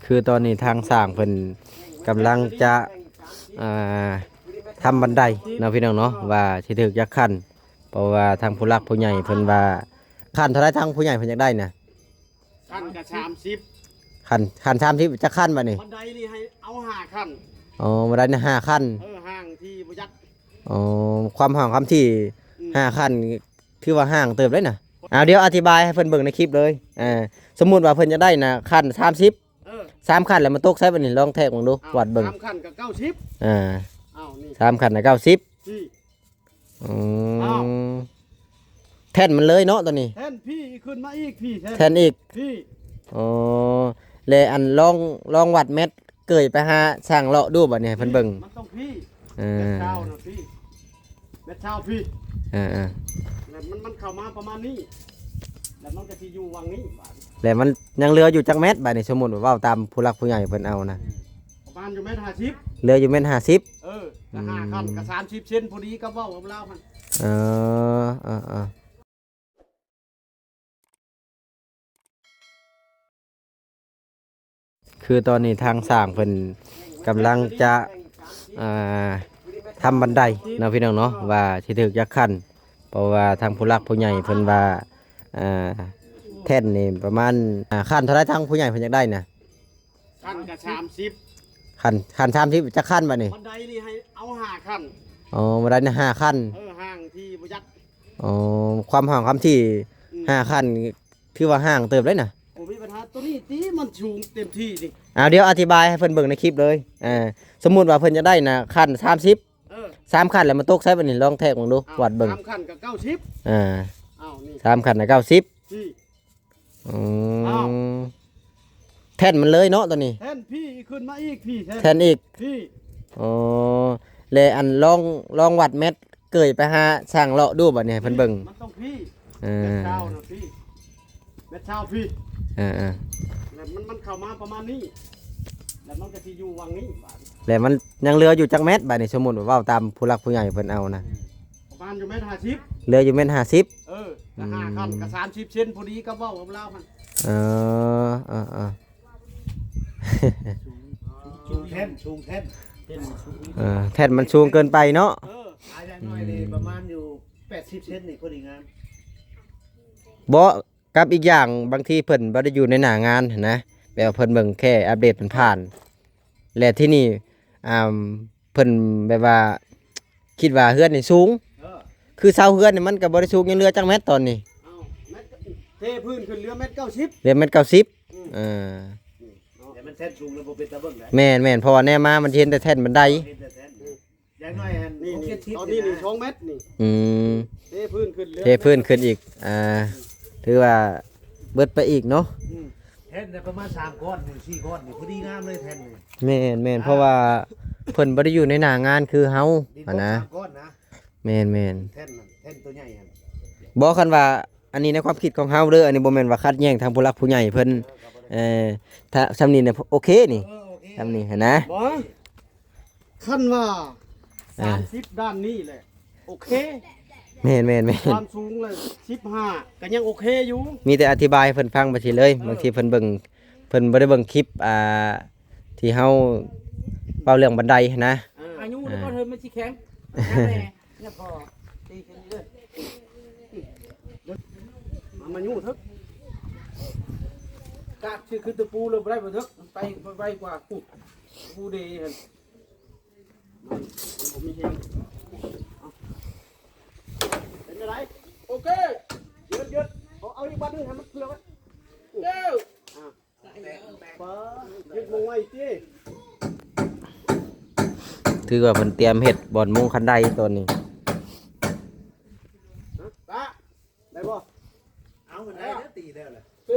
ຄືຕອນນີ້ທາງຊ່າງເພິ່ນກຳລັງຈະ ອ່າ ທຳບັນໄດເນາະ ພີ່ນ້ອງເນາະ ວ່າຊິຖືກຈັກຂັ້ນ ເພາະວ່າທາງຜູ້ຫຼັກຜູ້ໃຫຍ່ເພິ່ນວ່າ ຂັ້ນເທົ່າໃດ ທາງຜູ້ໃຫຍ່ເພິ່ນຢາກໄດ້ນະ? ຂັ້ນກໍສາມສິບ ຂັ້ນ ຂັ້ນສາມສິບ ຈັກຂັ້ນບັດນີ້? ບັນໄດນີ້ໃຫ້ເອົາຫ້າຂັ້ນ. ອໍ ບັນໄດນີ້ຫ້າຂັ້ນ. ເອີ ຫ້າງທີ່ບໍ່ຈັກ ອໍ ຄວາມຫ້າງຄວາມທີ່ ອືມ ຫ້າຂັ້ນ ຖືວ່າຫ່າງເຕີບເດ້ນະ. ເອົາ ດຽວອະທິບາຍໃຫ້ເພິ່ນເບິ່ງໃນຄລິບເລີຍ. ອ່າ ສົມມຸດວ່າເພິ່ນຈະໄດ້ນະ ຂັ້ນສາມສິບ ເອີ ສາມຂັ້ນແລ້ວມັນຕົກໃສບັດນີ້? ລອງແທກເບິ່ງດູ ເອົາ ວັດເບິ່ງ. ສາມຂັ້ນກໍເກົ້າສິບ. ອ່າ ເອົານີ້ ສາມຂັ້ນນະເກົ້າສິບ. ນີ້ ອືມ ເອົາ ແທ່ນມັນເລີຍເນາະ ຕອນນີ້ ແທ່ນພີ້ຂຶ້ນມາອີກ ພີ້ ແທ່ນ ແທ່ນອີກ ພີ້. ອໍ ແລະ ອັນລອງ ລອງວັດແມັດ ເກີຍໄປຫາຊ່າງເລາະດູບັດນີ້ ໃຫ້ເພິ່ນເບິ່ງ. ມັນຕ້ອງພີ້ ເອີ ແມັດຊາວນະພີ້ ແມັດຊາວພີ້. ເອີໆ ແລ້ວມັນ ມັນເຂົ້າມາປະມານນີ້ ແລ້ວມັນກໍຊິຢູ່ຫວ່າງນີ້ບາດນີ້. ແລ້ວມັນຍັງເຫຼືອຢູ່ຈັກແມັດບາດນີ້? ສົມມຸດວ່າເວົ້າຕາມຜູ້ຫຼັກຜູ້ໃຫຍ່ເພິ່ນເອົານະ ປະມານຢູ່ແມັດຫ້າສິບ ເຫຼືອຢູ່ແມັດຫ້າສິບ. ເອີ ກໍຫ້າຂັ້ນ ອືມ ກໍສາມສິບເຊັນ ພໍດີກັບເວົ້າກັບລາວຫັ້ນ. ເອີ ເອີໆ ຄືຕອນນີ້ທາງຊ່າງເພິ່ນກຳລັງຈະ ອ່າ ທຳບັນໄດເນາະ ພີ່ນ້ອງເນາະ ວ່າຊິຖືກຈັກຂັ້ນ ເພາະວ່າທາງຜູ້ຫຼັກຜູ້ໃຫຍ່ເພິ່ນວ່າ ອ່າ ແທ່ນນີ້ປະມານ ອ່າ ຂັ້ນເທົ່າໃດ ທາງຜູ້ໃຫຍ່ເພິ່ນຢາກໄດ້ນະ? ຂັ້ນກໍສາມສິບ. ຂັ້ນ ຂັ້ນສາມສິບ ຈັກຂັ້ນບັດນີ້? ບັນໄດນີ້ໃຫ້ເອົາຫ້າຂັ້ນ. ອໍ ບັນໄດນີ້ຫ້າຂັ້ນ. ເອີ ຫ້າງທີ່ບໍ່ຈັກ ອໍ ຄວາມຫ່າງຄວາມທີ່ ອືມ ຫ້າຂັ້ນ ຖືວ່າຫ່າງເຕີບເດ້ນະ. ບໍ່ມີບັນຫາ ໂຕນີ້ຕິມັນສູງເຕັມທີ່ນີ້. ເອົາ ດຽວອະທິບາຍໃຫ້ເພິ່ນເບິ່ງໃນຄລິບເລີຍ. ເອີ ສົມມຸດວ່າເພິ່ນຈະໄດ້ນະ ຂັ້ນສາມສິບ ເອີ ສາມຂັ້ນແລ້ວມັນຕົກໃສບັດນີ້? ລອງແທກເບິ່ງດູ ເອົາ ວັດເບິ່ງ. ສາມຂັ້ນກໍເກົ້າສິບ. ອ່າ ເອົານີ້ ສາມຂັ້ນນະເກົ້າສິບ. ພີ້ ອືມ ເອົາ ແທ່ນມັນເລີຍເນາະ ຕອນນີ້ ແທ່ນພີ້ຂຶ້ນມາອີກ ພີ້ ແທ່ນ ແທ່ນອີກ ພີ້. ອໍ ແລະ ອັນລອງ ລອງວັດແມັດ ເກີຍໄປຫາຊ່າງເລາະດູບັດນີ້ ໃຫ້ເພິ່ນເບິ່ງ. ມັນຕ້ອງພີ້ ເອີ ແມັດຊາວນະພີ້ ແມັດຊາວພີ້. ເອີໆ ແລ້ວມັນ ມັນເຂົ້າມາປະມານນີ້ ແລ້ວມັນກໍຊິຢູ່ຫວ່າງນີ້ບາດນີ້. ແລ້ວມັນຍັງເຫຼືອຢູ່ຈັກແມັດບາດນີ້? ສົມມຸດວ່າເວົ້າຕາມຜູ້ຫຼັກຜູ້ໃຫຍ່ເພິ່ນເອົານະ ປະມານຢູ່ແມັດຫ້າສິບ ເຫຼືອຢູ່ແມັດຫ້າສິບ. ເອີ ກໍຫ້າຂັ້ນ ອືມ ກໍສາມສິບເຊັນ ພໍດີກັບເວົ້າກັບລາວຫັ້ນ. ເອີ ເອີໆ ສູງ ສູງແທ່ນ ສູງແທ່ນ ເອີ ແທ່ນມັນສູງເກີນໄປເນາະ. ເອີ ອາ ຢ່າງໜ້ອຍນີ້ ອືມ ປະມານຢູ່ແປດສິບເຊັນນີ້ ພໍດີງາມ. ບໍ່ ກັບອີກຢ່າງ ບາງທີເພິ່ນບໍ່ໄດ້ຢູ່ໃນໜ້າງານຫັ້ນນະ ແບບວ່າເພິ່ນເບິ່ງແຄ່ອັບເດດຜ່ານໆ ແລະ ທີ່ນີ້ ອ່າ ເພິ່ນແບບວ່າຄິດວ່າເຮືອນນີ້ສູງ ເອີ ຄືເສົາເຮືອນນີ້ມັນກໍບໍ່ໄດ້ສູງຫຍັງ ເຫຼືອຈັກແມັດຕອນນີ້? ເອົາ ແມັດ ເທພື້ນຂຶ້ນເຫຼືອແມັດເກົ້າສິບ ເຫຼືອແມັດເກົ້າສິບ. ອືມ ເອີ ແຕ່ມັນແທ່ນສູງແລ້ວບໍ່ເປັນຕາເບິ່ງໄດ໋. ແມ່ນໆ ເພາະວ່າແນມາມັນເຫັນແຕ່ແທ່ນບັນໄດ. ເຫັນແຕ່ແທ່ນ ຢ່າງໜ້ອຍຫັ້ນ ນີ້ ຫົກເຈັດສິບ ຕອນນີ້ນີ້ ນີ້ນະ ສອງແມັດນີ້. ອືມ ເທພື້ນຂຶ້ນເລີຍ ເທພື້ນຂຶ້ນອີກ ອ່າ ອືມ ຖືວ່າເບິດໄປອີກເນາະ. ອືມ ແທ່ນນະປະມານສາມກ້ອນນີ້ ສີ່ກ້ອນນີ້ ພໍດີງາມເລີຍແທ່ນນີ້. ແມ່ນໆ ອ່າ ເພາະວ່າເພິ່ນບໍ່ໄດ້ຢູ່ໃນໜ້າງານຄືເຮົາ ຫັ້ນນະ ສາມກ້ອນນະ. ແມ່ນໆ ແທ່ນນັ້ນ ແທ່ນໂຕໃຫຍ່ຫັ້ນ. ບໍ່ ຄັນວ່າ ອັນນີ້ໃນຄວາມຄິດຂອງເຮົາເດີ ອັນນີ້ບໍ່ແມ່ນວ່າຂັດແຍ່ງທາງຜູ້ຫຼັກຜູ້ໃຫຍ່ເພິ່ນ. ເອີ ຖ້າຊ່ຳນີ້ນະໂອເຄນີ້ ເອີ ໂອເຄ ຊ່ຳນີ້ຫັ້ນນະ. ບໍ່ ຄັນວ່າ ອ່າ ສາມສິບດ້ານນີ້ແຫຼະ ໂອເຄ. ແມ່ນໆໆ ຄວາມສູງລະສິບຫ້າກໍຍັງໂອເຄຢູ່. ມີແຕ່ອະທິບາຍໃຫ້ເພິ່ນຟັງໄປຊີ້ເລີຍ. ເອີ ບາງທີເພິ່ນເບິ່ງ ເພິ່ນບໍ່ໄດ້ເບິ່ງຄລິບ ອ່າ ທີ່ເຮົາເວົ້າເລື່ອງບັນໄດຫັ້ນນະ. ເອີ ອາຍຸມັນກໍເທີມັນຊິແຂງ ແນ່ ຍັງພໍຕີຂຶ້ນເດີ. ມາ ມາຍູ້ເຖິກ ກາດຊື່ຂຶ້ນຕະປູແລ້ວບໍ່ໄດ້ບໍ່ເຖິກ ໄປໄວກວ່າ ປູ ປູເດຫັ້ນ ມັນບໍ່ມີແຮງ. ເອົາ ເປັນຈັ່ງໃດ? ໂອເຄ ຢຸດ ຢຸດ ເອົາ ເອົາອີກບາດໜຶ່ງໃຫ້ມັນເພື່ອໄວ້. ເອີ ອ່າ ປາ ເຮັດໝ່ອງໃໝ່ຕິ. ຖືວ່າເພິ່ນຕຽມເຮັດບ່ອນມຸງຄັນໄດຕອນນີ້. ຮະ ປາ ໄດ້ບໍ່? ເອົາ ມັນໄດ້ແລ້ວ ຕີແລ້ວແຫຼະ. ເອີ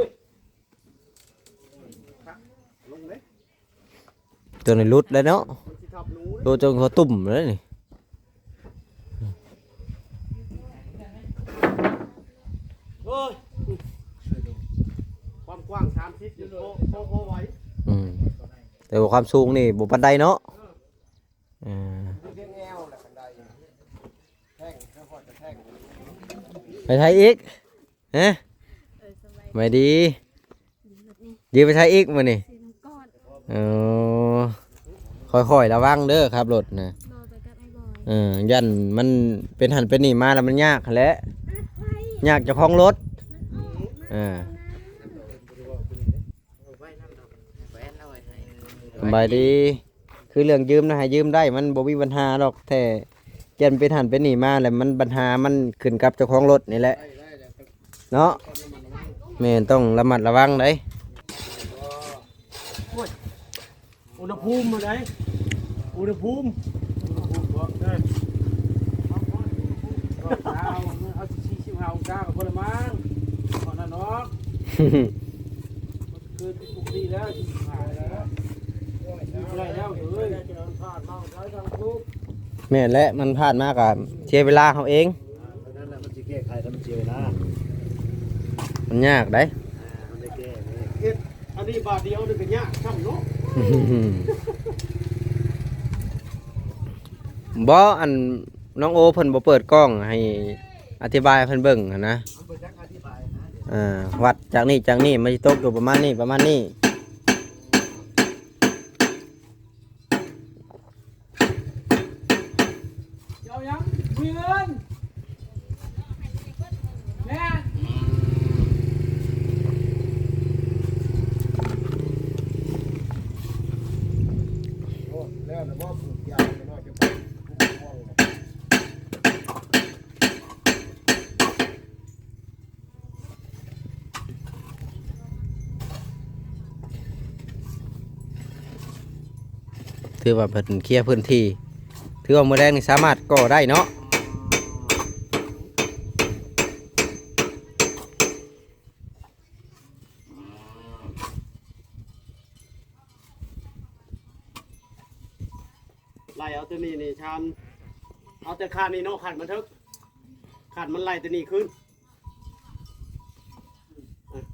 ລົງເດ້. ຕົວນີ້ຫຼຸດແລ້ວເນາະ ມັນຊິທັບໜູເດ້. ໂຕ ຈົນເຂົາຕຸ່ມແລ້ວນີ້. ໂອ້ຍ ຄວາມກວ້າງສາມສິບນີ້ ພໍ ພໍ ພໍໄຫວ. ອືມ ແຕ່ວ່າຄວາມສູງນີ້ບໍ່ປານໃດເນາະ. ເອີ ເອີ ໄປໃສອີກ? ຮະ? ເອີ ສະບາຍ ສະບາຍດີ. ຢູ່ໄປໃສອີກມື້ນີ້? ສີມັງກອນ. ເອີ ຄ່ອຍໆລະວັງເດີ ຂັບລົດນະ. ບໍ່ ໄປກັບອ້າຍບອຍ. ເອີ ຢ້ານມັນເປັນຫັ້ນເປັນນີ້ມາແລ້ວມັນຍາກຫັ້ນແຫຼະ ຍາກເຈົ້າຂອງລົດ. ມັນອອກມາ ເອີ ສະບາຍດີ. ຄືເລື່ອງຢືມນະ ໃຫ້ຢືມໄດ້ ມັນບໍ່ມີບັນຫາດອກ ແຕ່ຢ້ານເປັນຫັ້ນເປັນນີ້ມາແລ້ວ ມັນ ບັນຫາມັນຂຶ້ນກັບເຈົ້າຂອງລົດນີ້ແຫຼະເນາະ. ແມ່ນ ຕ້ອງລະມັດລະວັງໄດ໋. ໂອ້ຍ ອຸນຫະພູມຫັ້ນໃດ໋ ອຸນຫະພູມ ອຸນຫະພູມບໍ່ ເອີ ເອົາສີ່ສິບຫ້າອົງສາກໍພໍລະມັ້ງ ພໍນັ້ນດອກ. ມັນເກີນປົກກະຕິແລ້ວ ສີ່ສິບຫ້າແລ້ວ ບໍ່ໄດ້ແລ້ວເອີຍ. ແມ່ນແຫຼະ ມັນຜ່ານມາກໍເສຍເວລາເຮົາເອງ. ອ່າ ເທົ່ານັ້ນແຫຼະ ມັນຊິແກ້ໄຂແລ້ວມັນເສຍເວລາ ມັນຍາກໄດ໋. ອ່າ ມັນໄດ້ແກ້ເດ້ ເຮັດອັນນີ້ບາດດຽວນີ້ກໍຍາກຊ້ຳເນາະ. ບໍ່ ອັນ ນ້ອງໂອເພິ່ນບໍ່ເປີດກ້ອງໃຫ້ອະທິບາຍໃຫ້ເພິ່ນເບິ່ງຫັ້ນນະ. ເພິ່ນບໍ່ຈັກອະທິບາຍນະ. ອ່າ ວັດຈາກນີ້ ຈາກນີ້ ມັນຊິຕົກຢູ່ປະມານນີ້ ປະມານນີ້. ເຈົ້າຫຍັງ? ມີເງິນ. ແມ່ນ. ໂອ້ ແລ້ວລະບໍ່? ປູກຢາງໜ້ອຍຈະໄປປູກມ່ວງ. ຖືວ່າເພິ່ນເຄຍພື້ນທີ່ ຖືວ່າມື້ແລງນີ້ສາມາດກໍ່ໄດ້ເນາະ. ໄລ່ເອົາຕົວນີ້ນີ້ຊານ ເອົາແຕ່ຄານນີ້ເນາະ ຄານບັນທຶກ ຄານມັນໄລ່ຕົວນີ້ຄືນ.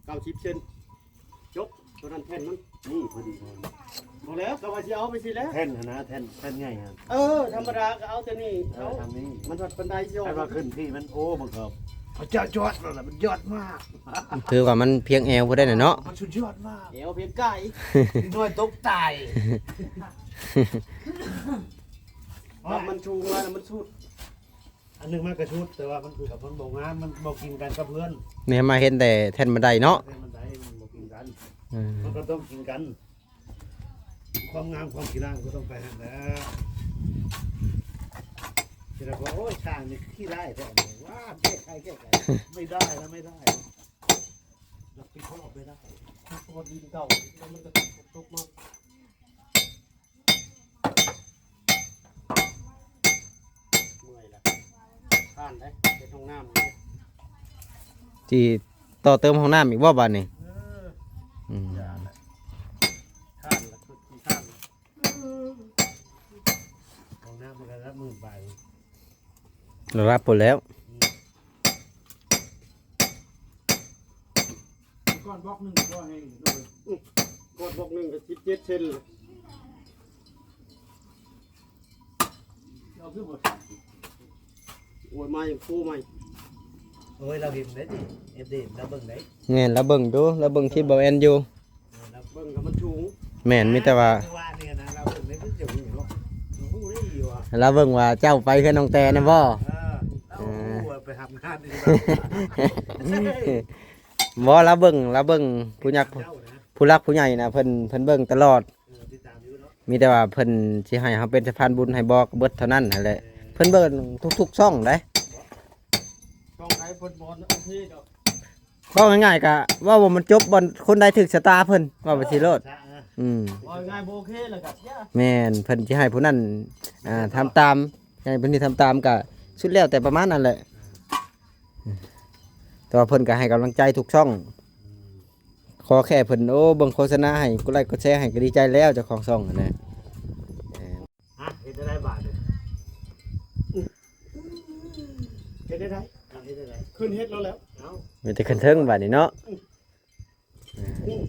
ເກົ້າສິບເຊັນ ຈົບ. ຕົວນັ້ນແທ່ນມັນ ນີ້ພໍດີເລີຍ. ພໍແລ້ວ ກໍວ່າຊິເອົາໄປຊີ້ແຫຼະ ແທ່ນຫັ້ນນະ ແທ່ນ ແທ່ນໃຫຍ່ຫັ້ນ. ເອີ ທຳມະດາກໍເອົາແຕ່ນີ້ ເອີ ເອົາ ທາງນີ້ ມັນຮອດປານໃດຊິອອກ ຄັນວ່າຂຶ້ນທີ່ມັນ ໂອ້ ມັນກໍຈອດໆ ແລ້ວລະ ມັນຍອດມາກ. ຄືວ່າມັນພຽງແອວບໍ່ໄດ້ນະເນາະ ມັນສຸດຍອດມາກ ແອວພຽງກາຍ ເດັກນ້ອຍຕົກຕາຍ. ມັນສູງມາແລ້ວມັນສຸດ. ອັນໜຶ່ງມັນກະຊຸດ ແຕ່ວ່າມັນ ມັນບໍ່ງາມ ມັນບໍ່ກິນກັນກັບເຮືອນ. ນີ້ມາເຫັນແຕ່ແທ່ນບັນໄດເນາະ ແທ່ນບັນໄດມັນບໍ່ກິນກັນ. ເອີ ມັນກໍຕ້ອງກິນກັນ ຄວາມງາມຄວາມຂີ້ຮ້ານກໍຕ້ອງໄປຫັ້ນແຫຼະ. ທີແລກວ່າ ໂອ້ຍ ຊ່າງນີ້ຂີ້ຮ້າຍແທ້ ວ່າແກ້ໄຂ ແກ້ໄຂ ໄມ່ໄດ້ນະ ໄມ່ໄດ້ ຮັບຜິດຊອບໄມ່ໄດ້ ເພາະວ່າດິນເກົ່າ ແລ້ວມັນກໍຕົກມາ. ເມື່ອຍລະ ຄ້ານໄດ໋ ເຮັດຫ້ອງນ້ຳ ຊິຕໍ່ເຕີມຫ້ອງນ້ຳອີກບໍ່ບາດນີ້? ເອີ ອືມ ຢ້ານລະ ຄ້ານລະ ຄືຂີ້ຄ້ານລະ. ຫ້ອງນ້ຳມັນກໍລະໝື່ນປາຍ ລະດັບພຸ້ນແລ້ວ. ອືມ ກ້ອນບລັອກໜຶ່ງກໍພໍແຮງຢູ່ເນາະ. ອືມ ກ້ອນບລັອກໜຶ່ງກໍສິບເຈັດເຊັນແລ້ວ. ເອົາຄືບໍ່ ໂອ້ຍ ໃໝ່ ໂອ້ ໃໝ່. ໂອ້ຍ ລາວເຫັນໄດ້ຕິ ເອັຟຊີ ລາວເບິ່ງໄດ້. ແມ່ນ ລາວເບິ່ງຢູ່ ລາວເບິ່ງຄລິບບ່າວແອນຢູ່. ເອີ ລາວເບິ່ງກໍມັນສູງ. ແມ່ນ ມີແຕ່ວ່າ ຄືວ່ານີ້ນະ ລາວເບິ່ງໄດ້ຄືຈະຮູ້ເນາະ ຮູ້ໄດ້ຢູ່ວ່າ ລາວເບິ່ງວ່າເຈົ້າໄປເຮືອນນ້ອງແຕນະບໍ່? ເອີ ລາວ ເອີ ຮູ້ວ່າໄປຮັບງານຢູ່. ບໍ່ ລາວເບິ່ງ ລາວເບິ່ງຜູ້ຍັກ ເຈົ້ານະ ຜູ້ຫຼັກຜູ້ໃຫຍ່ນະ ເພິ່ນ ເພິ່ນເບິ່ງຕະຫຼອດ. ເອີ ຕິດຕາມຢູ່ເນາະ. ມີແຕ່ວ່າເພິ່ນຊິໃຫ້ເຮົາເປັນສະພານບຸນໃຫ້ບໍ່ ກໍເບິດເທົ່ານັ້ນຫັ້ນແຫຼະ. ເອີ ເພິ່ນເບິ່ງທຸກໆຊ່ອງໄດ໋. ຊ່ອງໃດເພິ່ນບໍ່ໂອເຄດອກ. ເວົ້າງ່າຍໆ ກະເວົ້າວ່າມັນຈົບບ່ອນຄົນໃດຖືກຊະຕາເພິ່ນ ເວົ້າໄປຊີ້ໂລດ. ເອີ ອືມ ເວົ້າງ່າຍບໍ່ໂອເຄແລ້ວກະ ແມ່ນ ເພິ່ນຊິໃຫ້ຜູ້ນັ້ນ ອ່າ ທຳຕາມ ໃຫ້ຜູ້ນີ້ທຳຕາມ ກະສຸດແລ້ວແຕ່ປະມານນັ້ນແຫຼະ. ແຕ່ວ່າເພິ່ນກໍໃຫ້ກຳລັງໃຈທຸກຊ່ອງ. ອືມ ຂໍແຄ່ເພິ່ນ ໂອ້ ເບິ່ງໂຄສະນາໃຫ້ ກົດໄລກົດແຊໃຫ້ ກໍດີໃຈແລ້ວ ເຈົ້າຂອງຊ່ອງຫັ້ນນະ. ອ່ະ ເຮັດໄດ້ບາດນີ້ ເຮັດໄດ້ ເຮັດໄດ້ ຂຶ້ນເຮັດແລ້ວແຫຼະ. ເອົ້າ ມີແຕ່ຂຶ້ນເທິງບາດນີ້ເນາະ. ອືມ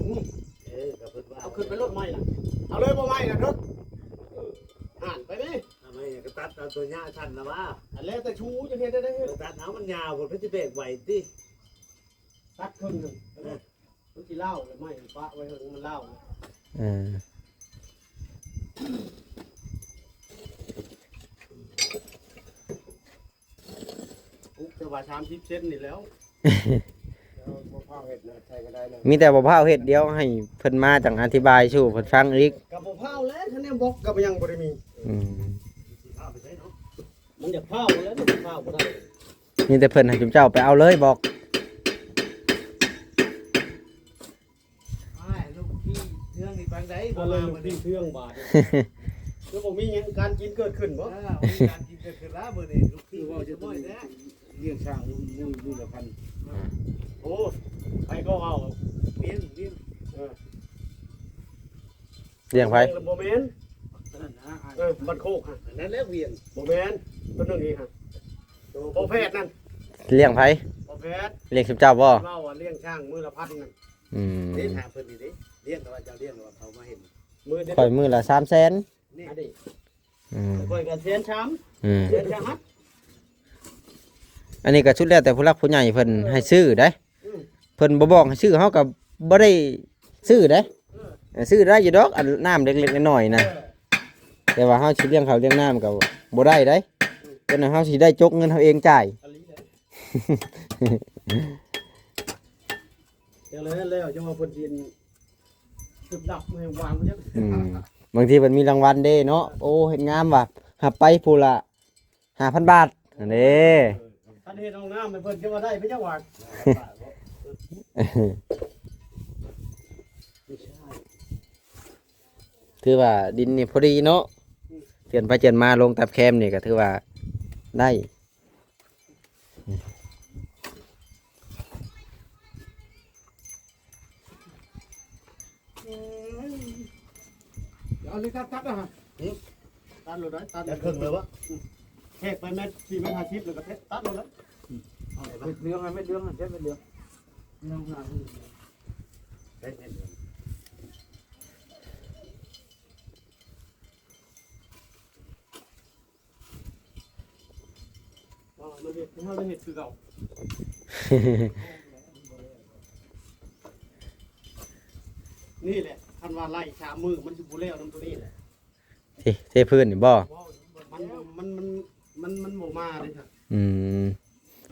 ເອີ ກໍເພິ່ນວ່າ ເອົາຂຶ້ນໄປໂລດໄມ້ນະ ເອົາເລີຍ ບໍ່ໄມ້ນະເດີ ເອີ ຫັ້ນໄປເດ້. ເອົາໄມ້ກໍຕັດເອົາຕົວຫຍ້າຊັ້ນນະວ່າ ອັນແລ້ວແຕ່ຊູຈະເຮັດໄດ້ເດີ. ເອີ ຕັດເອົາ ມັນຍາວພຸ້ນ ເພິ່ນຊິແບກໄຫວຕິ ຕັດເຄິ່ງໜຶ່ງ ເອີ ມັນຊິລາວແລ້ວ ໄມ້ປະໄວ້ເຖິງມັນລາວ. ເອີ ສາມສິບເຊັນນີ້ແລ້ວ. ບໍ່ພາວເຮັດນະ ໃສ່ກໍໄດ້ເລີຍ. ມີແຕ່ບໍ່ພາວເຮັດ ດຽວໃຫ້ເພິ່ນມາຈັ່ງອະທິບາຍສູ່ເພິ່ນຟັງອີກ. ກໍບໍ່ພາວແລ້ວ ຄັນແນວບລັອກກໍຍັງບໍ່ໄດ້ມີ. ອືມ ມັນຢາກພາວແລ້ວ ມັນພາວບໍ່ໄດ້. ມີແຕ່ເພິ່ນໃຫ້ຈຸມເຈົ້າໄປເອົາເລີຍບລັອກ. ອ້າຍ ລູກພີ່ເທື່ອງນີ້ປານໃດ ບໍ່ມາມື້ນີ້ ລູກພີ່ເທື່ອງບາດນີ້ ຄືບໍ່ມີຫຍັງການກິນເກີດຂຶ້ນບໍ່? ເອີ ບໍ່ມີການກິນເກີດຂຶ້ນລະມື້ນີ້ ລູກພີ່ເວົ້າຈະບໍ່ໄດ້ ລ້ຽງຊ້າງມື້ ມື້ລະພັນ. ໂອ້ ໃຜກໍເວົ້າ ວຽງ ວຽງ ເອີ ລ້ຽງໃຜ? ບໍ່ແມ່ນ ອັນນັ້ນນະ ເອີ ບ້ານໂຄກຫັ້ນ ອັນນັ້ນແຫຼະວຽງ ບໍ່ແມ່ນ ຕົວໜຶ່ງອີກຫັ້ນ ໂຕພໍ່ແພດນັ້ນ. ລ້ຽງໃຜ? ພໍ່ແພດ ລ້ຽງຊຸມເຈົ້າບໍ່? ເວົ້າວ່າລ້ຽງຊ້າງມື້ລະພັນນັ້ນ. ອືມ ນີ້ຖາມເພິ່ນນີ້ເດ້ ລ້ຽງ ແຕ່ວ່າເຈົ້າລ້ຽງ ແຕ່ວ່າເຂົາມາເຫັນ ມື້ ຂ້ອຍມື້ລະສາມແສນ. ນີ້ ອືມ ຂ້ອຍກໍແສນສາມ ອືມ ແສນສາມຫັ້ນ. ອັນນີ້ກໍສຸດແລ້ວແຕ່ຜູ້ຫຼັກຜູ້ໃຫຍ່ເພິ່ນ ເອີ ໃຫ້ຊື້ເດ້. ອືມ ເພິ່ນບໍ່ບອກໃຫ້ຊື້ ເຮົາກໍບໍ່ໄດ້ຊື້ເດ້. ເອີ ເອີ ຊື້ໄດ້ຢູ່ດອກ ອັນນ້ຳເລັກໆນ້ອຍໆນະ ເອີ ແຕ່ວ່າເຮົາຊິລ້ຽງເຂົ້າລ້ຽງນ້ຳກໍບໍ່ໄດ້ເດ້. ອືມ ເປັນເຮົາຊິໄດ້ຈົກເງິນເຮົາເອງຈ່າຍ. ອັນນີ້ແຫຼະ ຈັ່ງແລ້ວ ຈັ່ງວ່າເພິ່ນຊິ ຕຶບດັບໃຫ້ວາງໄວ້. ອືມ ບາງທີເພິ່ນມີລາງວັນເດ້ເນາະ. ໂອ້ ເຮັດງາມວ່າ ຮັບໄປຜູ້ລະຫ້າພັນບາດ ນັ້ນເດ້. ຄັນເຮັດຫ້ອງນ້ຳໃຫ້ເພິ່ນ ຈະວ່າໄດ້ໄປຈັກບາດ. ຖືວ່າດິນນີ້ພໍດີເນາະ ອືມ ເຈື່ອນໄປເຈື່ອນມາ ລົງຕາມແຄມນີ້ກໍຖືວ່າໄດ້. ເອົາເລີຍ ຕັດ ຕັດນະຮະ. ຕັດໂລດໄດ້ ຕັດ ຕັດເຄິ່ງເລີຍວະ? ແທກໄປແມັດ ສີ່ແມັດຫ້າສິບ ແລ້ວກໍແທກ ຕັດໂລດໄດ້. ເອົາເລັບເຫຼືອງ ເລັບເຫຼືອງ ເລັບເຫຼືອງ ເລັບເຫຼືອງ. ເອີ ມັນເຮັດ ເຮົາໄດ້ເຮັດຄືເກົ່າ. ນີ້ແຫຼະ ຄັນວ່າໄລ່ສາມມື້ ມັນຊິບໍ່ແລ້ວນຳໂຕນີ້ແຫຼະ. ເທ ເທພື້ນນີ້ບໍ່? ມັນ ມັນ ມັນ ມັນ ມັນບໍ່ມາເດ້. ອືມ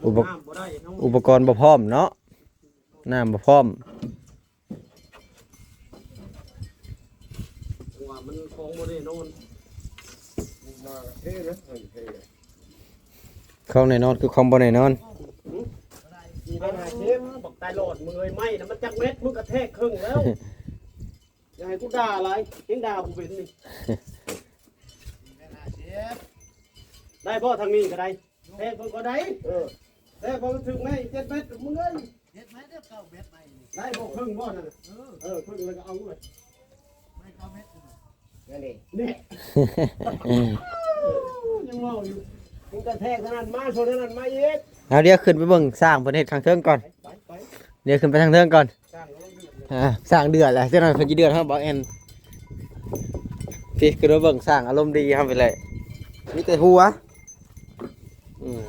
ອຸປະ ນ້ຳບໍ່ໄດ້ເນາະ ອຸປະກອນບໍ່ພ້ອມເນາະ ນ້ຳບໍ່ພ້ອມ. ວ່າມັນຂອງບໍ່ແນ່ນອນ ມາເທເດ້ ເທ. ຂອງແນ່ນອນຄືຂອງບໍ່ແນ່ນອນ. ບັກຕາຍຫຼອດ ມຶງເອີຍ ໄມ້ນະມັນຈັກແມັດ ມຶງກະແທກເຄິ່ງແລ້ວ. ຢ່າໃຫ້ກູດ່າຫຼາຍ ເຮັງດ່າບໍ່ເປັນນີ້. ໄດ້ບໍ່ ທາງນີ້ກໍໄດ້ ແທກເບິ່ງກໍໄດ້. ເອີ ແທກເບິ່ງຖືກແມ່ນເຈັດແມັດ ມຶງເອີຍ. ເຮັດໄມ້ເດີ ເກົ້າແມັດໄມ້ນີ້ ໄດ້ບໍ່ ເຄິ່ງບໍ່ນັ້ນນະ? ເອີ ເອີ ເຄິ່ງແລ້ວກໍເອົາເລີຍ ໄມ້ເກົ້າແມັດນີ້ ນັ້ນເດ້ ນີ້ ຍັງເວົ້າຢູ່ ມຶງກະແທກເທົ່ານັ້ນ ມາຊົນເທົ່ານັ້ນ ມາອີກ. ເອົາ ດຽວຂຶ້ນໄປເບິ່ງຊ່າງເພິ່ນເຮັດຂ້າງເທິງກ່ອນ ໄປ ໄປ ດຽວຂຶ້ນໄປທາງເທິງກ່ອນ ຊ່າງເຮົາລົງເດືອດເລີຍ ອ່າ ຊ່າງເດືອດແລ້ວ ຈັກໜ່ອຍເພິ່ນຊິເດືອດເຮົາ ບໍ່ແອນ ຊິຂຶ້ນໄປເບິ່ງຊ່າງອາລົມດີເຮົາໄປແລ້ວ ມີແຕ່ຫົວ. ອືມ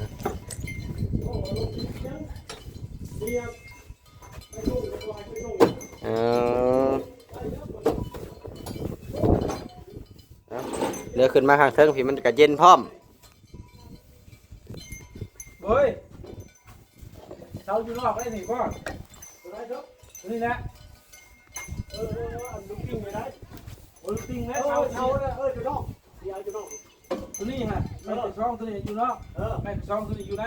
ເອີ ເດີນຂຶ້ນມາຂ້າງເທິງພີ້ ມັນກະເຢັນພ້ອມ. ເອີຍ ເຊົາຢູ່ນອກໄດ້ນີ້ບໍ່? ຕົວນີ້ແຫຼະ ເອີ ເອີ ເອີ ອັນລູກປິງໄປໄດ້ ໂອ້ ລູກປິງແລ້ວ ເອີ ເຊົາ ເຊົາ ເອີ ຢູ່ນອກ ດຽວຢູ່ນອກ. ຕົວນີ້ຫະ ເອີ ແມ່ນຊອງ ຕົວນີ້ຢູ່ນອກ ເອີ ແມ່ນຊອງ ຕົວນີ້ຢູ່ໃນ.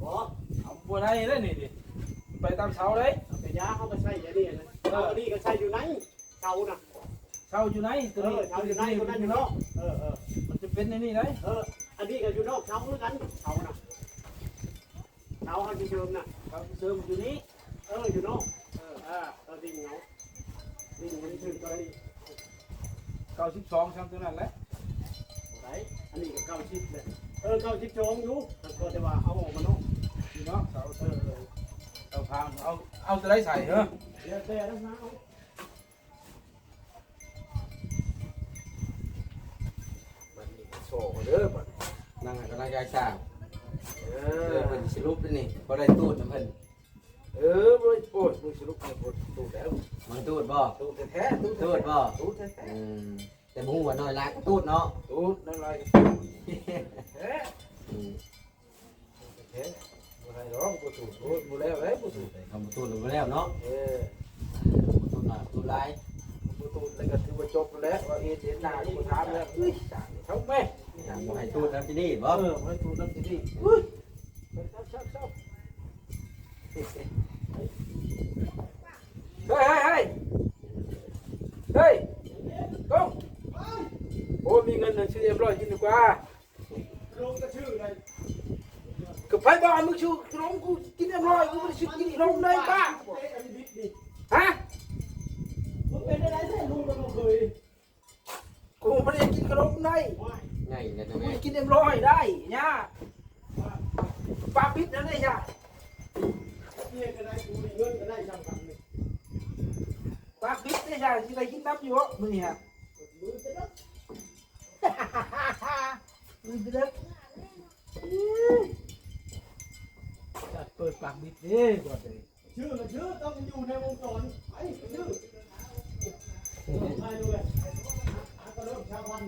ບໍ່ ເອົາບໍ່ໄດ້ເດ້ນີ້ ໄປຕາມເສົາເດ້. ເອົາກະຢາ ເຮົາກະໃສ່ແຕ່ນີ້ນະ ເອີ ເອົາອັນນີ້ກະໃສ່ຢູ່ໃນເສົານະ ເສົາຢູ່ໃນ ຕົວນີ້ ເອີ ເສົາຢູ່ໃນ ຕົວນັ້ນຢູ່ນອກ. ເອີ ເອີ ມັນຈະເປັນແນວນີ້ໄດ໋. ເອີ ອັນນີ້ກະຢູ່ນອກເສົາຄືກັນ ເສົານະ ເສົາເຮົາຊິເສີມນະ ເສົາຊິເສີມຢູ່ນີ້. ເອີ ຢູ່ເນາະ ເອີ ເອີ ເອີ ດິງເນາະ ດິງມັນຖືກເທົ່າໃດ? ເກົ້າສິບສອງ ຊ່ຳຕົວນັ້ນແຫຼະ ບໍ່ໄດ້ ອັນນີ້ກໍເກົ້າສິບແຫຼະ. ເອີ ເກົ້າສິບສອງຢູ່ ແຕ່ກໍແຕ່ວ່າເອົາອອກມາເນາະ ຢູ່ເນາະ ເສົາ ເອີ ເອີ ເສົາພາງ ເອົາ ເອົາຕົວໃດໃສ່ເຮີ? ແລ້ວແຕ່ນະ ເອົາ. ບັດນີ້ກໍໂຊເດີບັດ ນັ່ງໃຫ້ກຳລັງໃຈຊ່າງ. ເອີ ເອີ ເພິ່ນຊິຫຼຸບນີ້ ບໍ່ໄດ້ຕູດນຳເພິ່ນ. ເອີ ບໍ່ໄດ້ໂພດ ມຶງຊິຫຼຸບໃຫ້ໂພດ ຕູດແລ້ວ ມັນຕູດບໍ່? ຕູດແທ້ໆ ຕູດແທ້ໆ ຕູດບໍ່? ຕູດແທ້ໆ ອືມ ແຕ່ບໍ່ຮູ້ວ່ານ້ອຍຫຼາຍກໍຕູດເນາະ ຕູດ ນ້ອຍຫຼາຍກໍຕູດ ແທ້ ອືມ. ແທ້ ບໍ່ ໄດ້ດອກ ບໍ່ສູດ ໂອ້ຍ ບໍ່ແລ້ວເດ້ ບໍ່ສູດ ຄັນບໍ່ສູດລະບໍ່ແລ້ວເນາະ. ເອີ ບໍ່ສູດຫຼາຍ ບໍ່ສູດຫຼາຍ ບໍ່ສູດແລ້ວກໍຖືວ່າຈົບແລ້ວ ວ່າເຮັດເຮັດໜ້າກໍບໍ່ຖາມແລ້ວ. ເອີຍ ຊ່າງເຂົາແມ່ ບໍ່ໃຫ້ສູດນຳທີ່ນີ້ບໍ? ເອີ ບໍ່ໃຫ້ສູດນຳທີ່ນີ້. ເອີຍ ເຊົາໆໆ ເຮີ້ຍ ເຮີ້ຍ ເຮີ້ຍ ເຮີ້ຍ ໂອ້ ມີເງິນຊື້ເອັມຮ້ອຍກິນດີກວ່າ. ຂະໜົມກະຊື່ໄດ້ ກໍໃຜບອກໃຫ້ມຶງຊື້ຂະໜົມ ກູກິນເອັມຮ້ອຍ ກູບໍ່ໄດ້ຊື້ກິນຂະໜົມໃດປ້າ. ຮະ ມັນເປັນໄດ້ໃດແທ້ ລຸງກໍບໍ່ເຄີຍ ກູບໍ່ໄດ້ກິນຂະໜົມໃດ ງ່າຍແລ້ວ ກູໄດ້ກິນເອັມຮ້ອຍໄດ້ຍາ ປາກບິດນັ້ນເດ້ຍາ ເຮັດຈັ່ງໃດ ກູມີເງິນກໍໄດ້ຊ່ຳກັນນີ້ ປາກບິດເດ້ຍາ ຊິໄດ້ກິນນຳຢູ່ບໍ່ມື້ນີ້ຮະ? ມື້ເດີ ມື້ເດີ ຈັດເປີດປາກບິດເດ້ກ່ອນເດ້. ຊື່ລະຊື່ ຕ້ອງຢູ່ໃນວົງຈອນ ໄປຊື່ ໄປເລີຍ ຫາກະເລີ່ມຊາວພັນ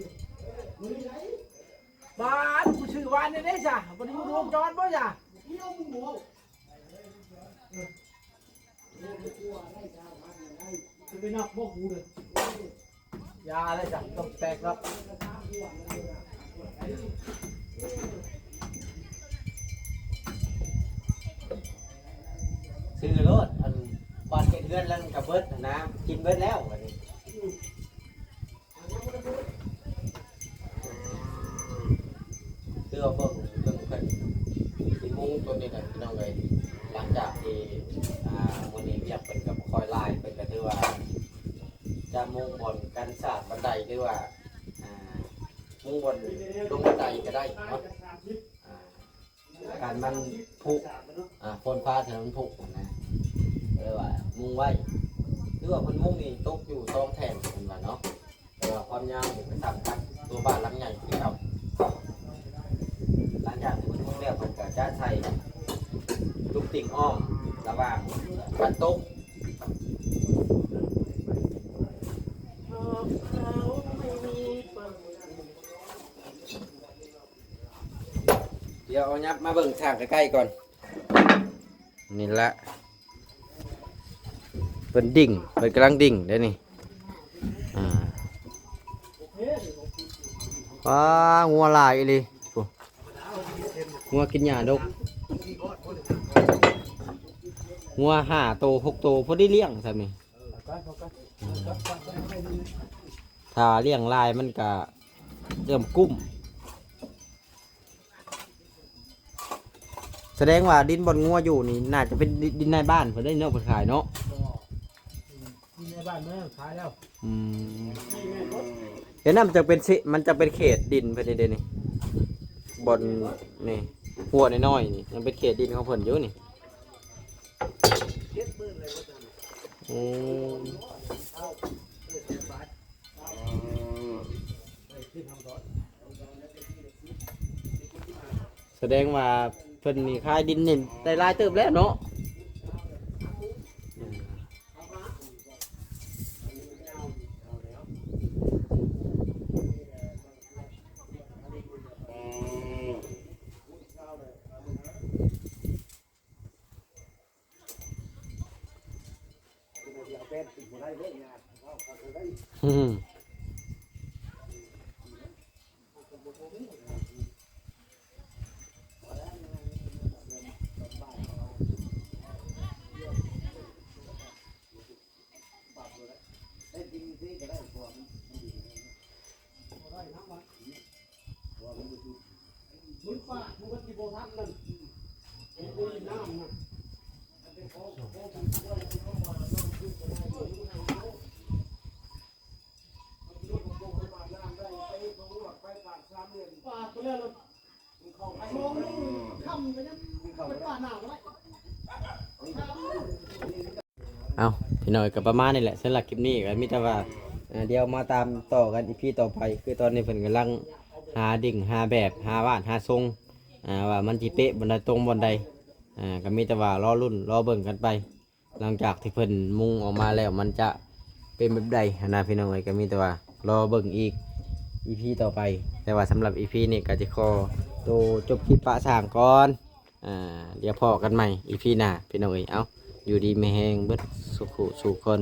ມື້ນີ້ໄດ໋ ບາດ ກູຊື້ວານນີ້ເດ້ຊະ ບໍ່ໄດ້ຢູ່ໃນວົງຈອນບໍ່ຊະ? ເອີ ຈະໄປນັບບໍ່ກູເດີ ຢ່າເລີຍຈ້ະ ຕ້ອງແຕກລັບ ຊື້ໂລດ ອັນ ບາດເຮັດເຮືອນແລ້ວມັນກະເບິດຫັ້ນນະ ກິນເບິດແລ້ວບາດນີ້. ຄືວ່າເບິ່ງ ເບິ່ງເພິ່ນຊິມຸງໂຕນີ້ແຫຼະພີ່ນ້ອງເອີຍ ຫຼັງຈາກທີ່ ອ່າ ມື້ນີ້ວຽກເພິ່ນກໍບໍ່ຄ່ອຍຫຼາຍ ເພິ່ນກໍຖືວ່າຈະມຸງບ່ອນກັນສາດບັນໄດ ຫຼືວ່າ ອ່າ ມຸງບ່ອນລົງບັນໄດກໍໄດ້ເນາະ ອ່າ ກັນມັນຜຸ ອ່າ ຝົນຟ້າຖ້າມັນຜຸຫັ້ນນະ ກໍເລີຍວ່າມຸງໄວ້ ຄືວ່າເພິ່ນມຸງນີ້ຕົກຢູ່ສອງແທ່ງເພິ່ນວ່າເນາະ. ແຕ່ວ່າຄວາມຍາວນີ້ກໍສ່ຳກັນ ຕົວບ້ານຫຼັງໃຫຍ່ຄືເກົ່າ. ຫຼັງຈາກທີ່ເພິ່ນມຸງແລ້ວ ເພິ່ນກໍຈະໃສ່ລູກຕິ່ງອ້ອມລະຫວ່າງກັນຕົກ. ດຽວເອົາຫຍັບມາເບິ່ງສ້າງໃກ້ໆກ່ອນ. ນີ້ລະ ເພິ່ນດິ້ງ ເພິ່ນກຳລັງດິ້ງເດ້ນີ້ ອ່າ ວ້າ ງົວຫຼາຍອີ່ຫຼີ ໂອ້ ງົວກິນຫຍ້າດົກ ງົວຫ້າໂຕ ຫົກໂຕ ພໍດີລ້ຽງຊ່ຳນີ້ ຖ້າລ້ຽງຫຼາຍມັນກະເລີ່ມກຸ້ມ. ສະແດງວ່າດິນບ່ອນງົວຢູ່ນີ້ ໜ້າຈະເປັນດິນນາຍບ້ານເພິ່ນເດ້ເນາະ ເພິ່ນຂາຍເນາະ ອືມ ດິນນາຍບ້ານເພິ່ນຂາຍແລ້ວ ອືມ ແຕ່ນັ້ນມັນຈະເປັນເຂ ມັນຈະເປັນເຂດດິນເພິ່ນເດ້ນີ້ ບ່ອນນີ້ ຮົ້ວນ້ອຍໆນີ້ ມັນເປັນເຂດດິນຂອງເພິ່ນຢູ່ນີ້ ອືມ. ສະແດງວ່າເພິ່ນນີ້ຂາຍດິນນີ້ໄດ້ຫຼາຍເຕີບແລ້ວເນາະ. ອືມ. ເອົ້າ ພີ່ນ້ອງ ກໍປະມານນີ້ແຫຼະ ສຳລັບຄລິບນີ້ກໍມີແຕ່ວ່າ ເອີ ດຽວມາຕາມຕໍ່ກັນ ອີພີ ຕໍ່ໄປ ຄືຕອນນີ້ເພິ່ນກຳລັງຫາດິ້ງ ຫາແບບ ຫາວາດ ຫາຊົງ ອ່າ ວ່າມັນຊິເປະບ່ອນໃດ ຕົງບ່ອນໃດ ອ່າ ກໍມີແຕ່ວ່າລໍລຸ້ນ ລໍເບິ່ງກັນໄປ. ຫຼັງຈາກທີ່ເພິ່ນມຸງອອກມາແລ້ວ ມັນຈະເປັນແບບໃດຫັ້ນນະ ພີ່ນ້ອງເອີຍ ກໍມີແຕ່ວ່າລໍເບິ່ງອີກ ອີພີ ຕໍ່ໄປ. ແຕ່ວ່າສຳລັບ ອີພີ ນີ້ກໍຈະຂໍໂຕຈົບຄລິບປະຊ່າງກ່ອນ. ອ່າ ດຽວພໍ້ກັນໃໝ່ ອີພີ ໜ້າ ພີ່ນ້ອງເອີຍ. ເອົ້າ ຢູ່ດີມີແຮງເບິດສູ່ຜູ້ສູ່ຄົນ.